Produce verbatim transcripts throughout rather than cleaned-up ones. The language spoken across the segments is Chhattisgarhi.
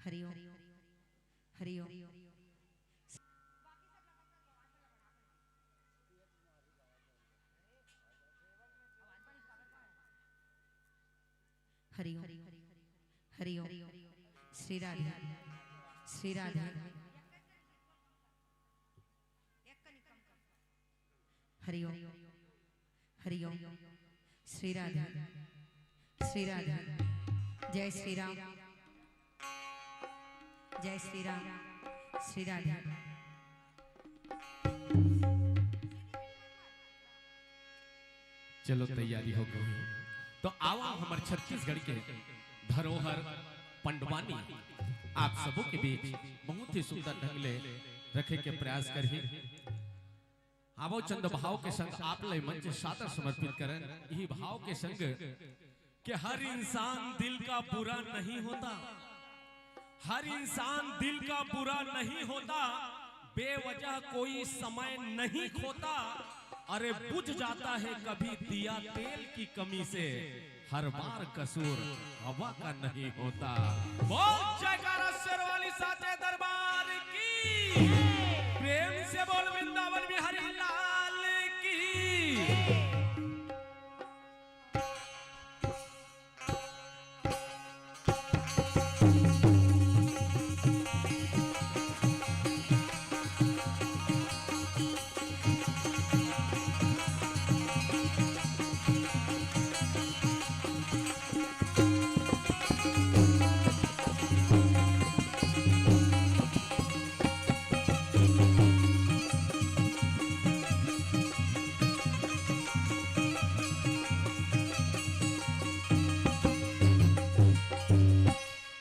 हरि ओम। हरि ओम। हरि ओम। हरि ओम। श्री राधे। श्री राधे। हरि ओम। हरि ओम। श्री राधे। श्री राधे। जय श्री राम। जय श्री राम। श्री राधे। चलो, तैयारी हो गई, तो आवा हमर छत्तीसगढ़ के धरोहर पंडवानी आप सबो के बीच बहुत ही सुंदर ढंग ले रखे के प्रयास करही। आवो चंद भाव के संग आप ले मंच सादर समर्पित करन। यही भाव के संग कि हर इंसान दिल का बुरा नहीं होता, हर इंसान दिल का बुरा नहीं होता, बेवजह कोई समय नहीं खोता। अरे बुझ जाता है कभी दिया तेल की कमी से, हर बार कसूर हवा का नहीं होता। बोल जयकारा शेर वाली साचे दरबार की, प्रेम से बोल वृंदावन बिहारी लाल की।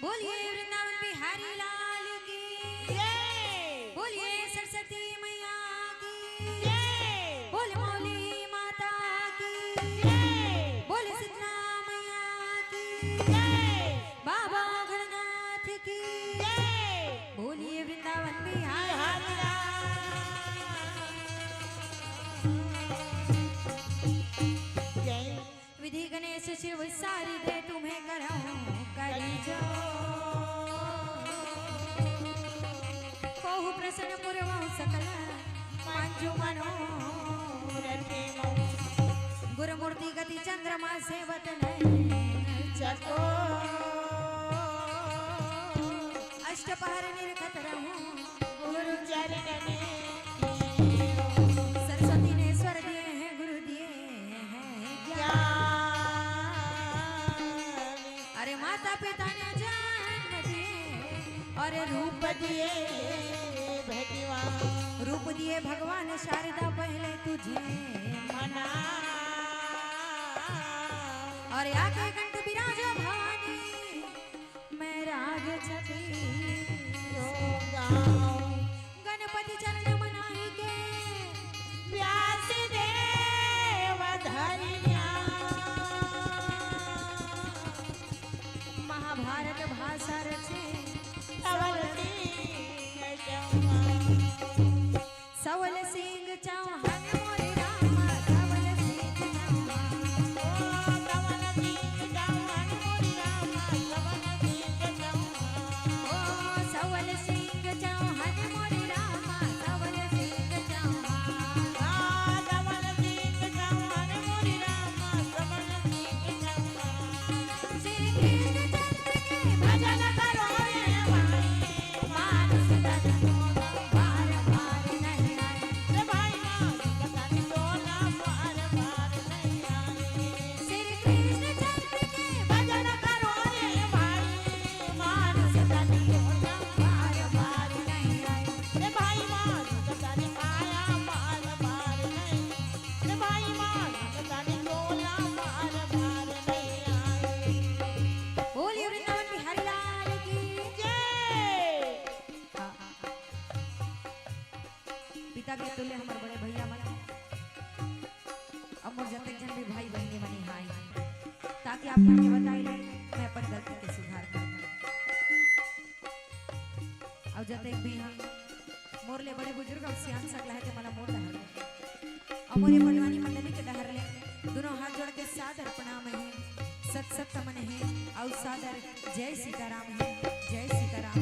बोलिए वृंदावन बिहारी लाल की। जय। बोलिए सरस्वती मैया की। जय। बोल मौली माता की। जय। बोल शीतला मैया की। जय। बाबा गणनाथ की। जय। बोलिए वृंदावन बिहारी लाल। जय। विधि गणेश शिव सारी दे तुम्हें करहूँ कर जो। कोहु प्रसन्न पुरवहु सकल मंजु मनोरथ। गुरु मूर्ति गति चंद्रमा सेवत नहीं चको। अष्ट पहर निरखत रहूं गुरु चरणन की। सरस्वती ने स्वर दिए हैं, गुरु दिए हैं ज्ञान। अरे माता पिता ने जन्म दिए और रूप दिए भगवान। रूप दिए भगवान शारदा पहले तुझे मना। और आके कंठ विराजो भवानी मैं राग छपी गाऊं। गणपति चरण मनाई के व्यास देव धरिया। महाभारत भाषा रचे धवल सिंह चौहान। सवल सिंह चौहान मोरे रामा, सवल सिंह चौहान। ओ सवल सिंह चौहान मोरे रामा, सवल सिंह चौहान। ओ सवल सिंह चौहान मोरे रामा, सवल सिंह चौहान। आ सवल सिंह चौहान मोरे रामा, सवल सिंह चौहान। श्री कृष्ण चंद्र के भजन करो रे भाई। मानुष तन को बार बार नहीं आए। रे भाई, मानुष तन को ना बार बार नहीं आए। श्री कृष्ण चंद्र के भजन करो रे भाई, मानुष तन को ना बार बार नहीं आए। रे भाई, मानुष तन आया बार बार नहीं। रे भाई, मानुष तन को ना बार बार नहीं आए। बोलिए वृंदावन बिहारी लाल की जय। हाँ। पिता के तुल्य हमर बड़े भैया मन, अउ मोर जतेक झन भी भाई बहिनी मन इहाँ आए, ताकि आप मन के बताए ले मैं अपन गलती के सुधार करूँ। अउ जतेक भी इहाँ मोर ले बड़े बुजुर्ग अउ सियान सकला हे, ते मन ला मोर डहर ले अउ मोर ये पंडवानी मंडली के डहर ले दुनों हाथ जोड़ के सादर प्रणाम हे, सत सत नमन हे अउ सादर जय सीताराम हे, जय सीताराम।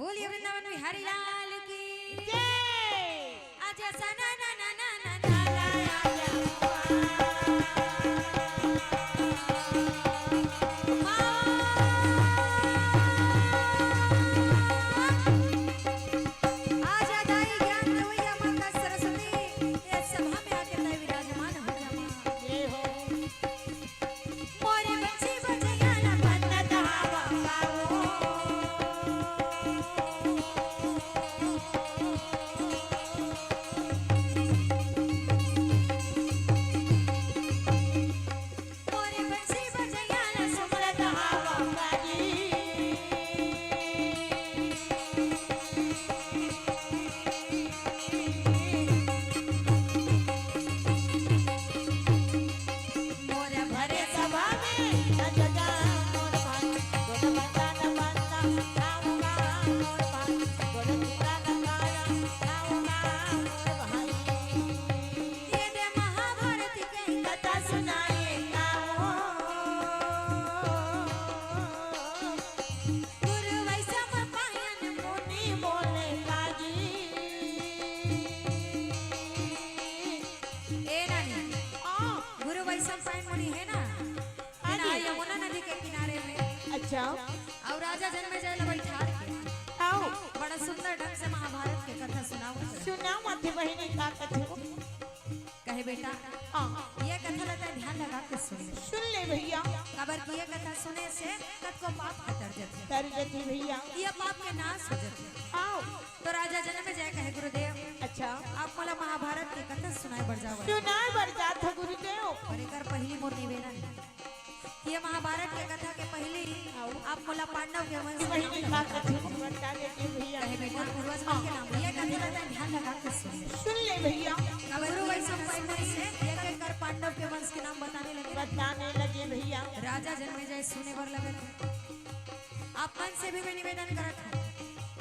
बोलिए वृंदावन बिहारी लाल की जय। आजा सना ना ना ना ना ना ना, आजा। आजा दाई ज्ञान देवैया माता सरस्वती, ये सभा में आके तय विराजमान हो जा माँ। जय हो। मोरे बंसी बजैया ला बन्नत हवा गावो। मोरे बंसी बजैया ला सुमरत हवा गाजी। मोर भरे सभा में न जगा मोर भाई, तोर बता न बता, आऊंगा मोर भाई, तोर चिता न पाया, आऊंगा मोर भाई। ये दे महाभारत के कथा सुनाए का हो। गुरु वैष्णव पायन मुनि बोले काजी। ए नानी, हाँ। गुरु वैष्णव पायन मुनि हे ना, हाँ ना जी। यमुना नदी के किनारे में। अच्छा। अउ राजा जनमेजय ला बैठार के। आओ। बड़ा सुंदर ढंग से महाभारत के कथा सुनावत हे। सुनावत हे बहिनी, का कथे हो? कहे बेटा, हाँ। ये कथा ला तैं ध्यान लगा के सुन ले। सुन ले भैया। काबर कि ये कथा सुने से कतको पाप ह तर जथे। तर जथे भैया। ये पाप के नाश हो जथे। आओ। तो राजा जनमेजय कहे, गुरुदेव, अच्छा। आप मोला महाभारत के कथा सुनाए बर जावव। सुनाए बर जात हो गुरुदेव। पर एकर पहिली मोर निवेदन हे। ये महाभारत के कथा के पहिली आओ। आप मोला पांडव के वंश के बहिनी नाम का बता कथे दीजिए। बता देती भैया। कहे बेटा, पूर्वज मन के नाम। ये कथा ला तैं ध्यान लगा के सुन। सुन ले भैया। अब गुरु वैष्णव पायन मुनि से एक एक कर पांडव के वंश के नाम बताने लगे। बताने लगे भैया। राजा जनमेजय सुने बर लगे। आप मन से भी मैं निवेदन करत हूँ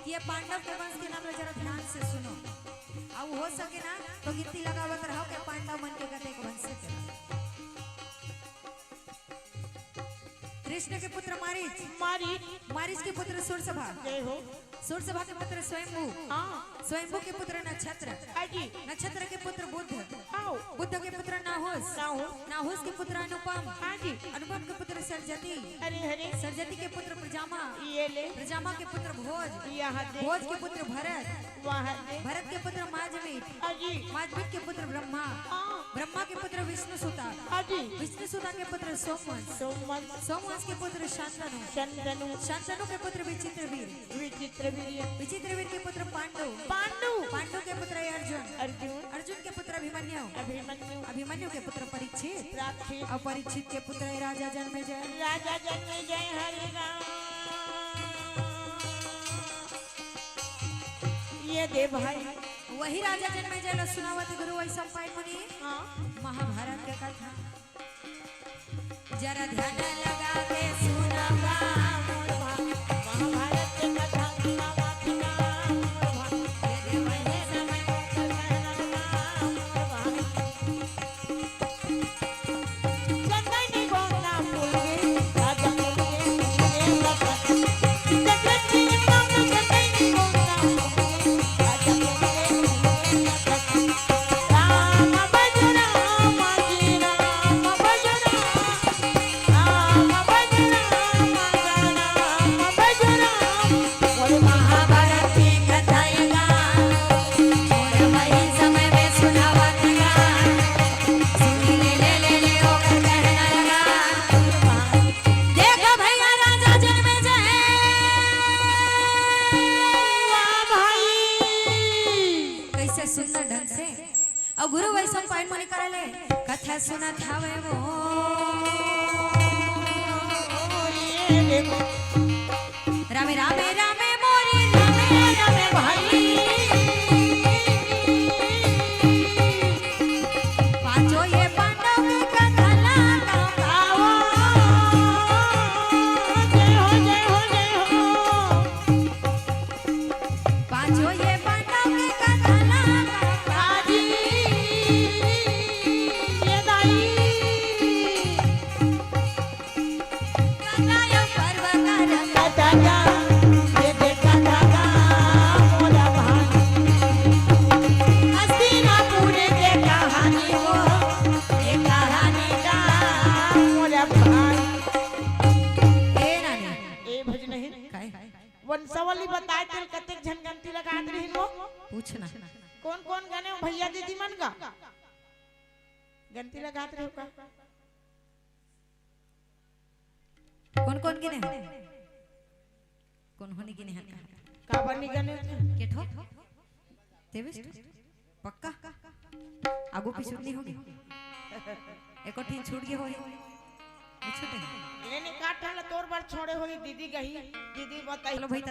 कि ये पांडव के वंश के नाम ला जरा ध्यान से सुनो। अब हो सके ना तो गिनती लगावत रहो कि पांडव मन के कतेक वंश हे। कृष्ण के पुत्र मारीच। मारीच। मारीच के पुत्र सूरसभा। जय हो। सूरसभा के पुत्र स्वयंभू। हाँ। स्वयंभू के पुत्र नक्षत्र। हाँ जी। नक्षत्र के पुत्र बुध। आओ। बुध के पुत्र नाहुस। नाहुस। नाहुस के पुत्र अनुपम। हाँ जी। अनुपम के पुत्र सरजती। अरे हरे। सरजती के पुत्र प्रजामा। ये ले। प्रजामा के पुत्र भोज। यहाँ दे। भोज के पुत्र भरत। वहाँ दे। भरत के पुत्र माजमित। हाँ जी। माजमित के पुत्र ब्रह्मा। हाँ। ब्रह्मा के पुत्र विष्णु सुता। हाँ जी। विष्णु सुता के पुत्र सोमवंश। सोमवंश। सोमवंश के पुत्र शांतनु। शांतनु। शांतनु के पुत्र विचित्रवीर। विचित्रवीर। विचित्रवीर के पुत्र पांडु। पांडु। पांडु के पुत्र अर्जुन। अर्जुन। अर्जुन के पुत्र अभिमन्यु। अभिमन्यु। अभिमन्यु के पुत्र परीक्षित। परीक्षित। अउ परीक्षित के पुत्र राजा जनमेजय। राजा जनमेजय हरे राम। ये दे भाई। वही राजा जनमेजय ला सुनावत गुरु वैशंपायन मुनि। हाँ। महाभारत के कथा। जरा ध्यान लगा के सुनवा मोर भाई। महाभारत के कथा सुनावत ना मोर भाई। ये दे वही समय को कहना ना मोर भाई। देखो भैया, राजा जनमेजय। वाह भाई। कैसे सुंदर ढंग से अउ गुरु वैशंपायन मुनि करा ले कथा सुनत हवे वो। रामे रामे रामे मोरे रामे रामे भाई। पांचों ये पांडव के कथा ला गावो। जय हो, जय हो, जय हो। पांचों ये पांडव के कथा ला गावो। ये दाई। कथा यो पर्व कर कथा गा, ये दे कथा गा। वाली बताए तेल कतेक झन गनती लगात रहिन वो? पूछना। कौन कौन गने हो भैया दीदी मन का? गनती लगात रहे हो का? कौन कौन गिने हैं? कौन होने गिने हैं? काबर नहीं गने हो? के ठो? तेवीस ठो? पक्का? आगू पीछू नहीं होगी? एको ठिन छूट गए होई? नहीं छूटे? ये नहीं काट रहा तोर बर छोड़े होई दीदी गही, दीदी बताई। चलो भाई,